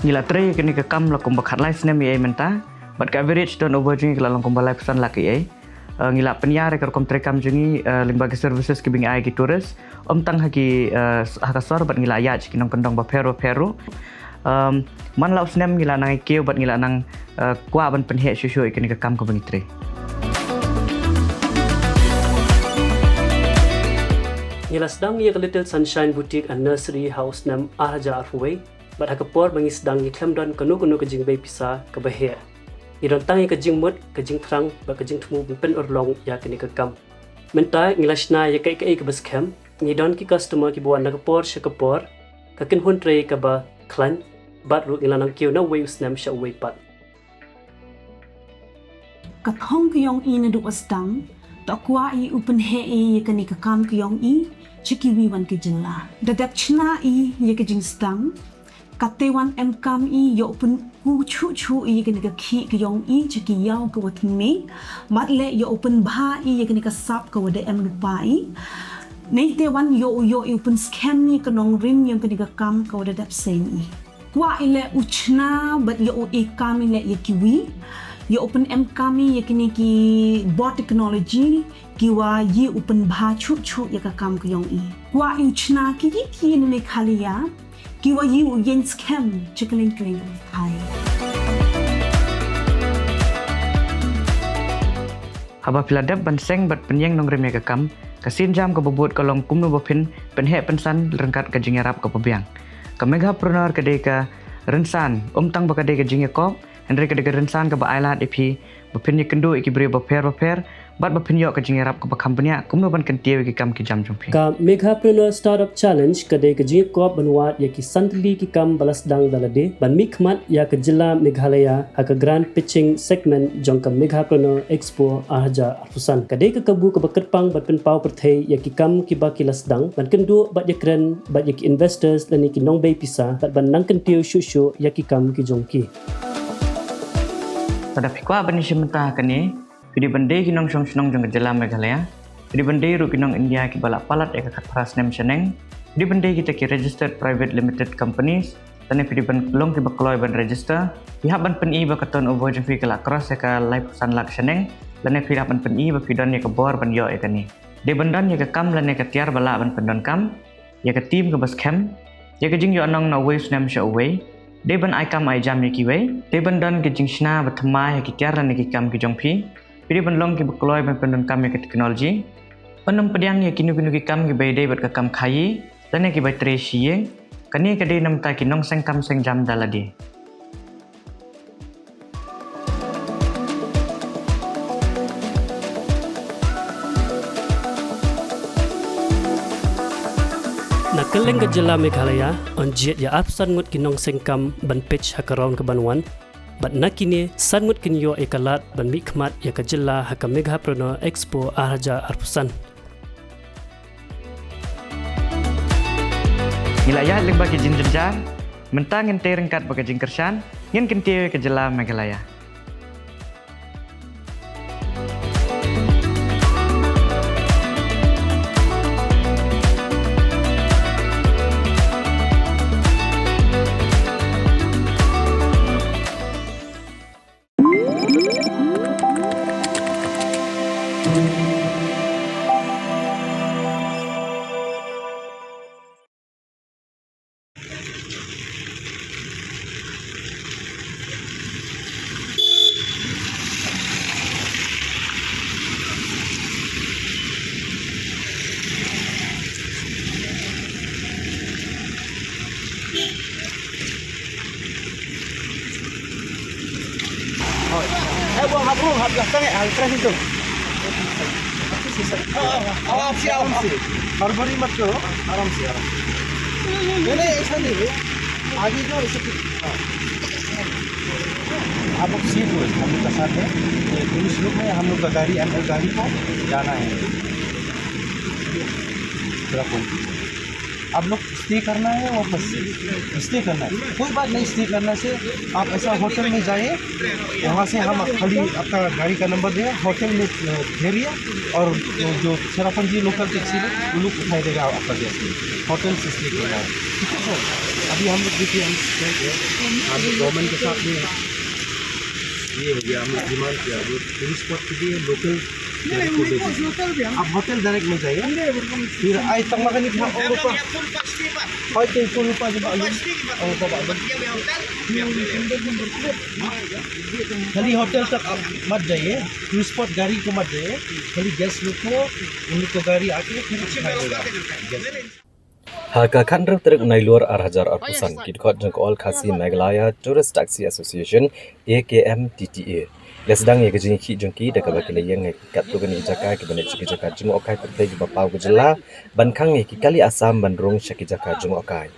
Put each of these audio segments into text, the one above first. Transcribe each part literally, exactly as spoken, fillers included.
Ngi la trei ïa kane ka kam la kumba khatlai snem ïa mynta, bad ka average turnover jong ngi ka la long kumba laiphew san lak ïa. Eh, ngi la pynïar ïa ka rukom treikam jong ngi, eh, lyngba ki services kiba ngi ai ki tourist, ym tang ha ki, eh, ha ka sor, bad ngi la ïaid sha ki nongkyndong bapher bapher ruh. Em, man la u snem ngi la nang ïa kiew bad ngi la nang, eh, kwah ban pynheh shuh shuh ïa kane ka kam kaba ngi trei. Ngi la sdang ïa ka Little Sunshine Boutique and Nursery ha u snem ar hajar arphew wei, bad ha ka por ba ngi sdang ngi khlem don kano kano ka jingbei pisa kaba heh. Ngi don tang ïa ka jingmut, ka jingthrang, bad ka jingthmu ban pynurlong ïa kane ka kam. Mynta ngi la shna ïa kaei kaei kaba skhem, ngi don ki customer kiba wan na ka por sha ka por, ka kynhun trei kaba khlaiñ, bad ruh ngi la nang kiew na uwei u snem sha uwei pat. Ka thong ka jong i naduh ba sdang, to kwah i u pynheh i ïa kane ka kam ka jong i sha kiwei wan ki jylla. Da dep shna i ïa ka jingsdang, kata wan em kam i ïa u pynkup shuh shuh i ïa kane ka khih ka jong i sha ki ïew kiwa thymmai, bad leh ïa u pynbha i ïa kane ka sap kawa da em lypa i. Neite wan ïa u, ïa u pynskhem i ïa ka nongrim ïa kane ka kam kawa da dep seng i. Kwah i leh u shna bad ïa u i kam i leh ïa kiwei, ïa u pynem kam i ïa kine ki bor technology kiwa ïa u pynbha shuh shuh ïa ka kam ka jong i. Kwah i u shna ki ki ki na Meghalaya kiwa ïa u ïeng skhem sha kylleng kylleng ka pyrthei. Haba phi la dep ban seng bad pynïeng nongrim ïa ka kam, ka sienjam kaba bud ka long kumno ba phin pynheh pynsan ryngkat ka jingïarap kaba biang. Ka Meghapreneur ka dei ka rynsan, ym tang ba ka dei ka jingïakop, hynrei ka dei ka rynsan kaba ailad ïa phi ba phin ïakynduh ïa ki briew bapher bapher, bad ba phin ïoh ka jingïarap kaba kham bniah kumno ban kyntiew ïa ki kam ki jam jong phi. Ka Meghapreneur Startup Challenge ka dei ka jingïakop ban wad ïa ki san tylli ki kam ba la sdang da lade ban mihkhmat ïa ka jylla Meghalaya ha ka Grand Pitching Segment jong ka Meghapreneur Expo ar hajar arphew san. Ka dei ka kabu kaba kyrpang ban pynpaw pyrthei ïa ki kam kiba ki la sdang, ban kynduh bad ïakren bad ïa ki investors lane ki nongbei pisa, bad ban nang kyntiew shuh shuh ïa ki kam ki jong ki. Lada phi kwah ban ïashim bynta ha kane, phi dei ban dei ki nongshong shnong jong ka jylla Meghalaya, phi dei ban dei ruh ki nong India kiba la palat ïa ka khatphra snem shaneng, phi dei ban dei kita ki registered private limited companies, lane phi dei ban long kiba kloi ban register. Phi hap ban pyni ba ka turnover jong phi ka la cross ïa ka laiphew san lak shaneng, lane phi hap ban pyni ba phi don ïa ka bor ban ïoh ïa kane. Dei ban don ïa ka kam lane ka tiar ba lah ban pyndonkam, ïa ka team kaba skhem, ïa ka jingïohnong na uwei u snem sha uwei. Dei ban ai kam ai jam ïa kiwei, dei ban don ka jingshna ba thymmai ha ki tiar lane ki kam ki jong phi. Phi dei ban long kiba kloi ban pyndonkam ïa ka technology, ban ym pdiang ïa kino kino ki kam kiba ïadei bad ka kam khaïi lane kiba trei shi ïing. Kane ka dei na bynta ki nongseng kam seng jam da lade. Na kylleng ka jylla Meghalaya, yn jied ïa arphew san ngut ki nongseng kam ban pitch ha ka round ka ban wan, bad na kine san ngut kin ïoh ïa ka lad ban mihkhmat ïa ka jylla ha ka Meghapreneur Expo ar hajar arphew san. Ngi la ïaid lyngba ki jingjynjar, mynta ngin tei ryngkat bad ka jingkyrshan, ngin kyntiew ïa ka jylla Meghalaya. Hoi. Eh, buang hap rung, hap dah tangek, hal fresh itu. Aram se, aram se. Harbari mat karo, aram se, aram se. Nahi, nahi, aisa nahi. Aage jo, aisa kuch. Haan. आप लोग सेफ हो, हम लोग का साथ है। ये पुलिस लोग हैं, हम लोग का गाड़ी, अंदर गाड़ी को जाना है। आप लोग स्टे करना है वापस? स्टे करना है, कोई बात नहीं। स्टे करना से आप ऐसा होटल में जाइए, वहाँ से हम खाली आपका गाड़ी का नंबर दे, होटल में, अ, ठहरिए और जो, जो चेरापूंजी लोकल टैक्सी है, वो लोग उठाई देगा आपका गैस में। होटल से स्टे करना है, ठीक है सर? अभी हम लोग देखिए, हम क्या किया, हम गवर्नमेंट के साथ में ये हो गया, हम लोग डिमांड किया, हम लोग टूरिस्ट स्पॉट के लिए लोकल नहीं, नहीं, उन्हीं को लोकल भी हम आप होटल डायरेक्ट में जाइए। फिर आज तक मगर नहीं था, और ऊपर हर कोई को ऊपर जो बालू, और ऊपर बालू। खाली होटल तक आप मत जाइए, टूरिस्ट स्पॉट गाड़ी को मत जाइए, खाली गेस्ट लोग को, उन लोग को गाड़ी आके फिर उठाएगा। Ha ka khathynriew tarik u Nailur ar hajar arphew san, ki dkhot jong ka All Khasi Meghalaya Tourist Taxi Association, A K M T T A, la sdang ïa ka jingïakhih jong ki da kaba ki la ïeng ïa ki katto katne ki jaka kiba na sha ki jaka jngohkai pyrthei kiba paw ka jylla, ban khang ïa ki kali Assam ban rung sha ki jaka jngohkai.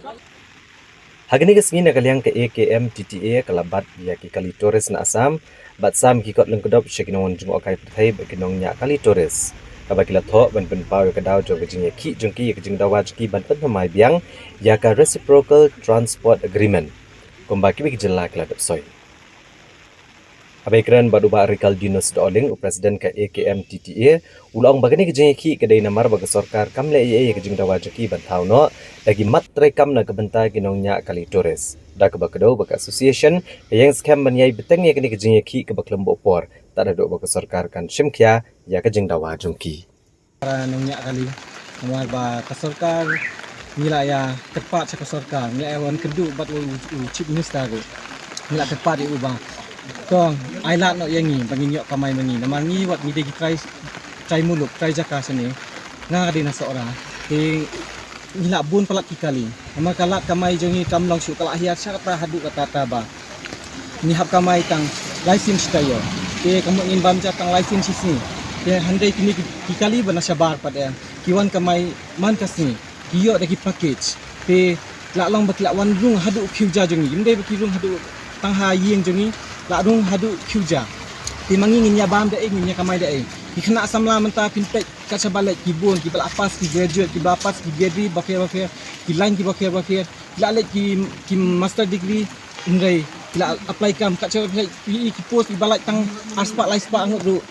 Ha kane ka sngi na ka liang ka A K M T T A ka la bat ïa ki kali tourist na Assam bad sam ki kot lyngkdop sha ki nongwan jngohkai pyrthei bad ki nongñiah kali tourist, kaba ki la thoh ban pynpaw ïa ka daw jong ka jingïakhih jong ki ïa ka jingdawa jong ki ban pynthymmai biang ïa ka Reciprocal Transport Agreement, kumba kiwei ki jylla ki la dep soi. Haba ïakren bad u Bah Ricaldinus Dohling, u President ka A K M T T A, u la ong ba kane ka jingïakhih ka dei namar ba ka sorkar kam leh ei ei ïa ka jingdawa jong ki ban thaw noh da ki mat treikam na ka bynta ki nongñiah kali tourist, da kaba kdew ba ka association ka ïeng skhem ban ïai bteng ïa kane ka jingïakhih kaba khlem buh por tad haduh ba ka sorkar kan shim khia ïa ka jingdawa jong ki. Para nongñiah kali, namar ba ka sorkar, ngi la ïa kyrpad sha ka sorkar, ngi la ïa wan kynduh bad u, u Chief Minister ruh. Ngi la kyrpad ïa u ba to ai lad noh ïa ngi ba ngin ïoh kamai ma ngi, namar ngi wat ngi dei ki trai, trai muluk, trai jaka shane. Nga ka dei na Sohra. Te ngi la bun palat ki kali. Namar ka lad kamai jong ngi kam long shuh, ka la hiar sha kata haduh kata ta ba ngi hap kamai tang lai sien shi taïew. Te ka mut ngin bam ja tang lai sien shi sngi. Te hynrei kine ki, ki kali ba na shabar pat, eh, ki wan kamai man ka sngi, ki ïoh da ki package. Te la long ba ki la wan rung haduh khiew ja jong ngi. Ym dei ba ki rung haduh tang ha ïing jong ngi, la rung haduh khiew ja. Te ma ngi ngin ïa bam da ei, ngin ïa kamai da ei? Ki khynnah samla mynta phin peit kat shaba leit ki bun, kiba la pass ki graduate, kiba la pass ki degree bapher bapher, ki line kiba pher bapher, ki la leit ki, ki master degree, hynrei ki la apply kam kat shaba leit ki, ki post kiba lait tang arspah laispah ngut ruh,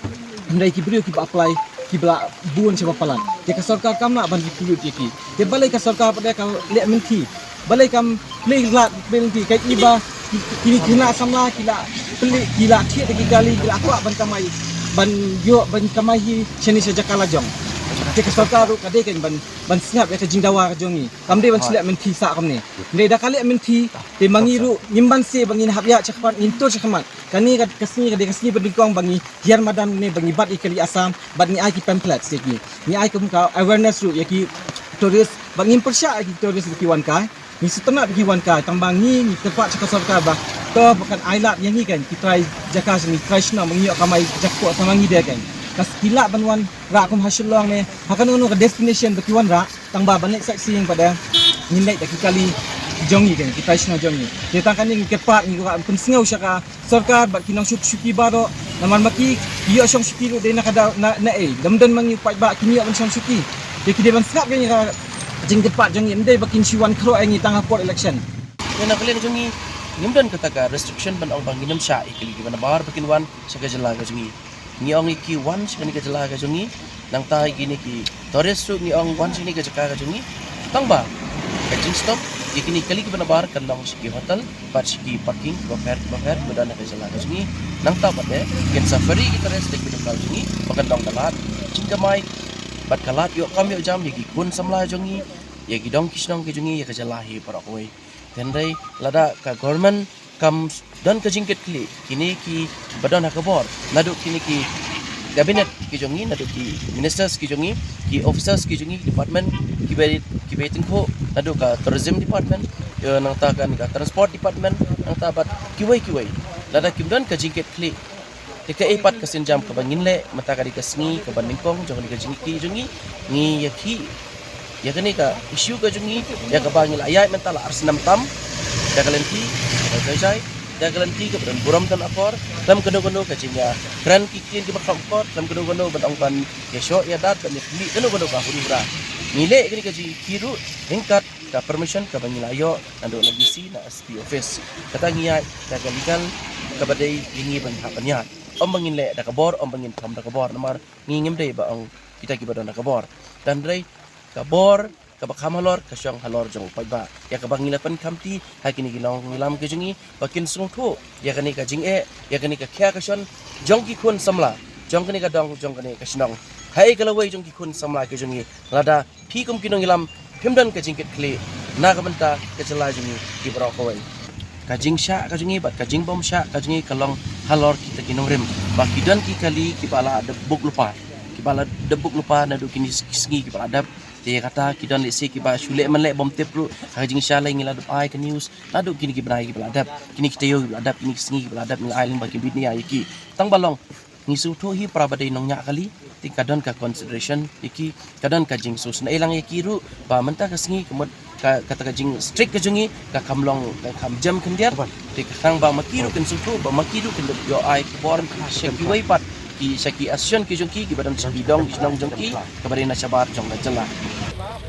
hynrei ki briew kiba apply kiba la bun shaba palat. Te ka sorkar kam lah ban recruit ïa ki. Te balei ka sorkar pat ka leh mynthi? Balei kam plie lad plie lynti? Kaei ba ki, ki, ki khynnah samla ki la plie, ki la thied da ki kali, ki la kwah ban kamai, ban ïoh ban kamai hi shane sha jaka la jong. Te ka sorkar ruh ka dei kan ban, ban sngap ïa ka jingdawa ka jong ngi. Kam dei ban shu leh mynthi sah kumne. Hynrei da ka leh mynthi te ma ngi ruh ngim banse ba ngin hap ïaid shakhmat, ngin tur shakhmat. Kane ka, ka sngi ka dei ka sngi ba nyngkong ba ngi hiar madan ne ba ngi bat ïa ki kali Assam bad ngi ai ki pamphlets ïa ki. Ngi ai kum ka awareness ruh ïa ki tourist bad ngim pyrshah ïa ki tourist ba ki wan kai. Ngi sngewtynnat ba ki wan kai, tang ba ngi, ngi kyrpad sha ka sorkar ba to ba kan ai lad ïa ngi kan, ki trai jaka sha ngi, trai shnong ba ngi ïoh kamai jakpoh tang ba ngi dei kan. Ka sngewtynnat ban wan rah kum ha Shillong ne ha kano kano ka destination ba ki wan rah, tang ba ban leit sightseeing pat ngin leit da ki kali jong ngi kan, ki trai shnong jong ngi. Te tang kane ngi kyrpad, ngi kwah pynsngew sha ka sorkar bad ki nongshong shuki baroh, namar ma ki, ki ïoh shong shuki ruh dei na ka daw na, na ei, dam don ma ngi u paidbah kin ïoh ban shong shuki. Te ki dei ban sngap ïa ka jingkyrpad jong ngi, ym dei ba kin shu wan khroh ïa ngi tang ha por election. Te na ka liang jong ngi ngim don kata ka restriction ban ong ba ngin ym shah ïa ki kali kiba nabar ba kin wan sha ka jylla ka jong ngi. Ngi ong ïa ki wan sha kane ka jylla ka jong ngi, nangta ïa kine ki tourist ruh ngi ong wan sha kane ka jaka ka jong ngi. Tang ba ka jingstop ïa kine ki kali kiba nabar kan long sha ki hotel bad sha ki parking kiba pher kiba pher kiba don ha ka jylla ka jong ngi. Nangta pat de kin sa ferry ki tourist da kiba jong ka jong ngi ba kan long ka lad jingkamai bad ka lad ïoh kam ïoh jam ïa ki khun samla jong ngi, ïa ki dong ki shnong ki jong ngi, ïa ka jylla hi baroh kawei. Hynrei lada ka government kam don ka jingkitkhlieh, kine kiba don ha ka bor, naduh kine ki cabinet ki jong ngi, naduh ki ministers ki jong ngi, ki officers ki jong ngi, department kiba, kiba tyngkhuh, naduh ka tourism department, eh, nangta kan ka transport department, nangta bad kiwei kiwei. Lada kim don ka jingkitkhlieh, te kaei pat ka sienjam kaba ngin leh? Mynta ka dei ka sngi kaba nyngkong jong kane ka jingïakhih jong ngi. Ngi ïakhih ïa kane ka issue ka jong ngi, ïa kaba ngi la ïaid mynta la ar snem tam da ka lynti kaba jai jai, da ka lynti kaba don burom don akor, khlem kano kano ka jingïakren ki ktien kiba kham akor, khlem kano kano ban ong ban ïashoh ïadat ban ïakhih kano kano ka huri hura. Ngi leh kane ka jingïakhih ruh ryngkat ka permission kaba ngi la ïoh naduh na D C, na S P office. Kata ngi ïaid da ka legal kaba dei ïa ngi ban hap ban ïaid. Ym ba ngin leh da ka bor, ym ba ngin kham da ka bor, namar ngi ngim dei ba ong kita kiba don da ka bor. Hynrei ka bor kaba kham halor ka shong halor jong u paidbah. Ïa kaba ngi la pynkhamti ha kine ki nongïalam ki jong ngi ba kin sngewthuh ïa kane ka jingeh, ïa kane ka khia ka shon jong ki khun samla, jong kane ka dong, jong kane ka shnong. Haei ka lawei jong ki khun samla ki jong ngi, lada phi kum ki nongïalam phim don ka jingkitkhlieh na ka bynta ka jylla jong ngi ki baroh kawei. Ka jingshah ka jong ngi bad ka jingbymshah ka jong ngi ka long halor kita ki nongrim ba ki don ki kali kiba la dep buk lypa, kiba la dep buk lypa naduh kine ki sngi kiba la dep. Te kata ki don lehse kiba shu leh man leh bym tip ruh ha ka jingshah lei. Ngi la dep ai ka news naduh kine ki bnai kiba la dep, kine ki taïew kiba la dep, kine ki sngi kiba la dep, ngi la ai lyngba ki media ïa ki. Tang ba long ngi sngewthuh hi para ba dei nongñiah kali, te ka don ka consideration ïa ki, ka don ka jingsngewsynei lang ïa ki ruh ba mynta ka sngi ka mut ka, kata ka jingstrict ka jong ngi ka kham long, ka kham jem khyndiat. Te ka khnang ba ma ki ruh kin sngewthuh, ba ma ki ruh kin ïoh ai khubor sha kiwei pat ki, sha ki association ki jong ki, kiba don sha ki dong ki shnong jong ki, kaba dei na shabar jong ka jylla.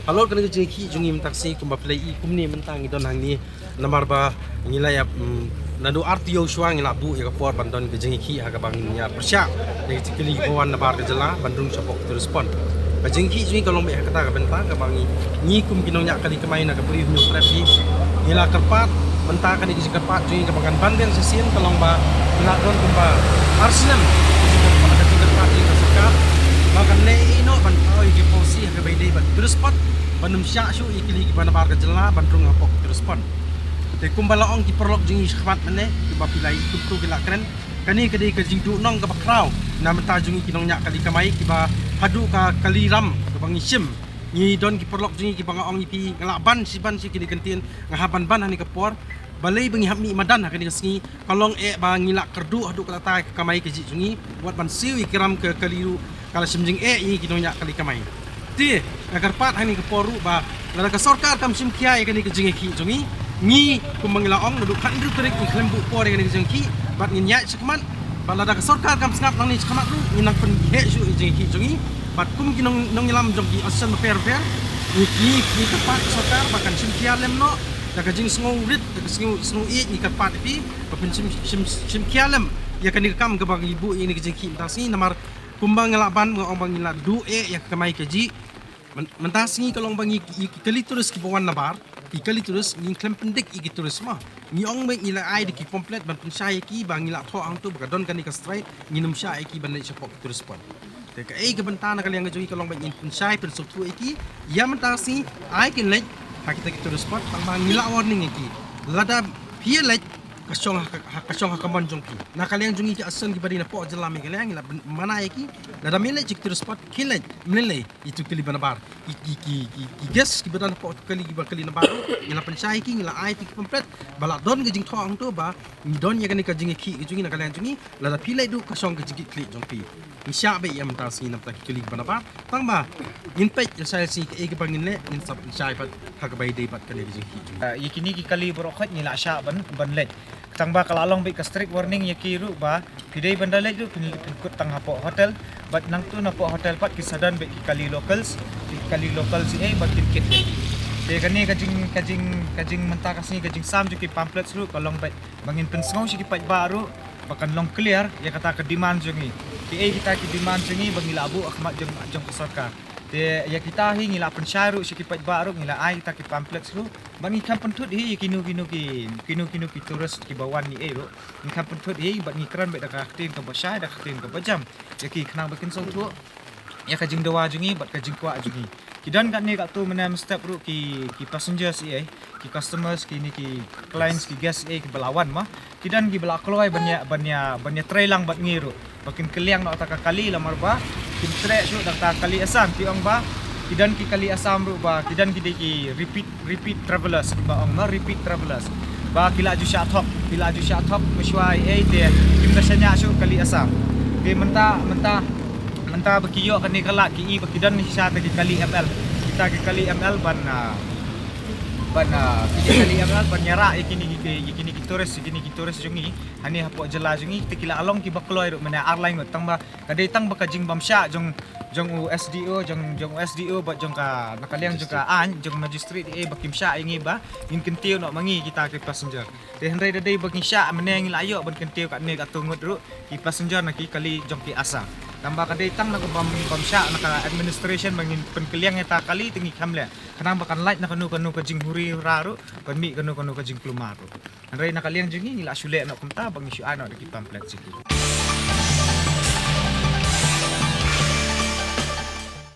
Halor kane ka jingïakhih jong ngi mynta ka sngi kumba phi la i kumne mynta ngi don hangne. Namar ba ngi la ïa, mm, naduh ar taïew shuwa ngi la buh ïa ka por ban don ka jingïakhih ha kaba ngin ïa pyrshah ïa ki kali kiba wan nabar ka jylla ban rung shapoh ka tourist spot. Ka jingïakhih jong ngi ka long beit ha kata ka bynta kaba ngi, ngi kum ki nongñiah kali kamai na ka Bri Hynñiewtrep hi, ngi la kyrpad, mynta kane ka jingkyrpad jong ngi kaba kan ban biang shisien ka long ba ngi la don kumba ar snem ka jingkyrpad, ka jingkyrpad jong ka sorkar ba kan leh ïa ino ban thaw ïa ki policy ha kaba ïadei bad tourist spot ban ym shah shuh ïa ki kali kiba nabar ka jylla ban rung hapoh ka tourist spot. Te kumba la ong ki paralok jong ngi shakhmat mynne, kiba phi la ïohi kumto ki la kren, kane ka dei ka jingduhnong kaba khraw na bynta jong ngi ki nongñiah kali kamai kiba haduh ka kali ram kaba ngi shim. Ngi don ki paralok jong ngi kiba nga ong ïa phi nga la ban shi ban shi kine ki kyntien, nga hap ban ban ha kane ka por. Balei ba ngi hap mih madan ha kane ka sngi, ka long eh ba ngi la kyrduh haduh katta ka kamai kajih jong ngi, wat ban siew ïa ki ram ka kali ruh ka la shim jingeh ïa ngi ki nongñiah kali kamai. Te nga kyrpad ha kane ka por ruh ba lada ka sorkar kam shim khia ïa kane ka jingïakhih jong ngi, ngi kumba ngi la ong naduh khathynriew tarik ngi khlem buh por ïa kane ka jingïakhih bad ngin ïaid shakhmat. Bad lada ka sorkar kam sngap nangne shakhmat ruh ngin nang pynheh shuh ïa ka jingïakhih jong ngi. Bad kum ki nong, nongïalam jong ki association bapher bapher, ngi, ngi, ngi kyrpad ka sorkar ba kan shim khia lem noh da ka jingsngewrit, da ka sngew, sngew ïeit, ngi kyrpad ïa phi ba phin shim, shim, shim khia lem ïa kane ka kam kaba ngi buh ïa kane ka jingïakhih mynta ka sngi. Namar kumba nga la ban, nga ong ba ngi la duh eh ïa ka kamai kajih. Myn-, mynta ka sngi ka long ba ngi, ki, ki kali tourist kiba wan nabar, ki kali tourist, ngi khlem pyndik ïa ki tourist ma. Ngi ong ba ngi la ai da ki pamphlet ban pynshai ïa ki ba ngi la thoh hangto ba ka don kane ka strike, ngin ym shah ïa ki ban leit shapoh ki tourist spot. Te kaei ka bynta na ka liang ka jong ngi ka long ba ngin pynshai pynsngewthuh ïa ki, ïa mynta ka sngi ai kin leit ha kita ki tourist spot, tang ba ngi la warning ïa ki. Lada phi ïa leit, ka shong ha ka, ha, ka shong ha ka mon jong phi. Na ka liang jong ngi ki association kiba dei napoh jylla Meghalaya ngi la pyn-, mana ïa ki, lada me leit sha ki tourist spot, khie leit, ym lei lei ïa ki kali ba nabar. Ki, ki, ki, ki, ki guest kiba don hapoh ki kali, kiba kali nabar ruh ngi la pynshai ïa ki, ngi la ai ïa ki pamphlet ba la don ka jingthoh hangto ba ngi don ïa kane ka jingïakhih ka jong ngi na ka liang jong ngi. Lada phi leit ruh ka shong ka jingkitkhlieh jong phi. Ngi shah beit ïa mynta ka sngi na bynta ki kali kiba nabar, tang ba ngin peit lashai lashisngi kaei kaba ngin leh, ngin sa pynshai pat ha kaba ïadei bad kane ka jingïakhih jong ngi. Ah, ïa kine ki kali baroh khoit ngi la shah ban, ban leit. Tang ba ka la long beit ka strict warning ïa ki ruh ba phi dei ban da leit ruh phin, phin kut tang hapoh hotel. Bad nangto napoh hotel pat ki sa don beit ki kali locals, ki kali locals ïa bad kin kit ïa ki. Te kane ka jing, ka jing, ka jing mynta ka sngi ka jingsam jong ki pamphlets ruh ka long beit ba ngin pynsngew sha ki paidbah ruh ba kan long clear ïa kata ka demand jong ngi. Kiei kita ki demand jong ngi ba ngi la buh ha khmat jong, jong ka sorkar. Te ïa kita hi ngi la pynshai ruh sha ki paidbah ruh, ngi la ai kita ki pamphlets ruh. Ba ngi kham pynthut hi ïa kino kino ki, kino kino ki tourist kiba wan ïa ei ruh. Ngi kham pynthut hi bad ngi kren beit da ka ktien kaba shai, da ka ktien kaba jam ïa ki khnang ba kin sngewthuh ïa ka jingdawa jong ngi bad ka jingkwah jong ngi. Ki don katne katto mynne mynstep ruh ki, ki passengers ïa ei, ki customers, kine ki clients, ki guests ïa ei kiba la wan ma. Ki don kiba la kloi ban ïa, ban ïa, ban ïa trei lang bad ngi ruh ba kin kylliang noh kata ka kali, lamar ba kin treh shuh da kata ka kali Assam. Ki ong ba ki don ki kali Assam ruh ba ki don ki dei ki repeat, repeat travellers, kiba ong ma repeat travellers. Ba ki la ju shah thok, ki la ju shah thok mynshuwa ïa ei te kim da shaniah shuh kali Assam. Te mynta, mynta, mynta ba ki ïoh kane ka lad ki i ba ki don shisha ta ki kali M L. Kita ki kali M L ban, ah, Ban, ah, ki jingkylli ïa nga ban ïarap ïa kine ki, ïa kine ki tourist, ïa kine ki tourist jong ngi hangne hapoh jylla jong ngi, te ki la long kiba kloi ruh mynne ar lai ngut, tang ba ka dei tang ba ka jingbymshah jong, jong u S D O, jong, jong u S D O bad jong ka, na ka liang jong ka aiñ, jong magistrate, eh, ba kim shah ïa ngi ba ngin kyntiew noh ma ngi kita ki passenger. Te hynrei da dei ba ngi shah mynne ngi la ïoh ban kyntiew katne katto ngut ruh ki passenger na ki kali jong ki Assam. Tang ba ka dei tang na ka bym, bymshah na ka administration ba ngin pynkylliang ïa ta kali te ngi kham leh. Khnang ba kan lait na kano kano ka jinghuri hura ruh, ban mih kano kano ka jingkulmar ruh. Hynrei na ka liang jong ngi ngi la shu leh noh kumta ba ngi shu ai noh da ki pamphlet jong ngi.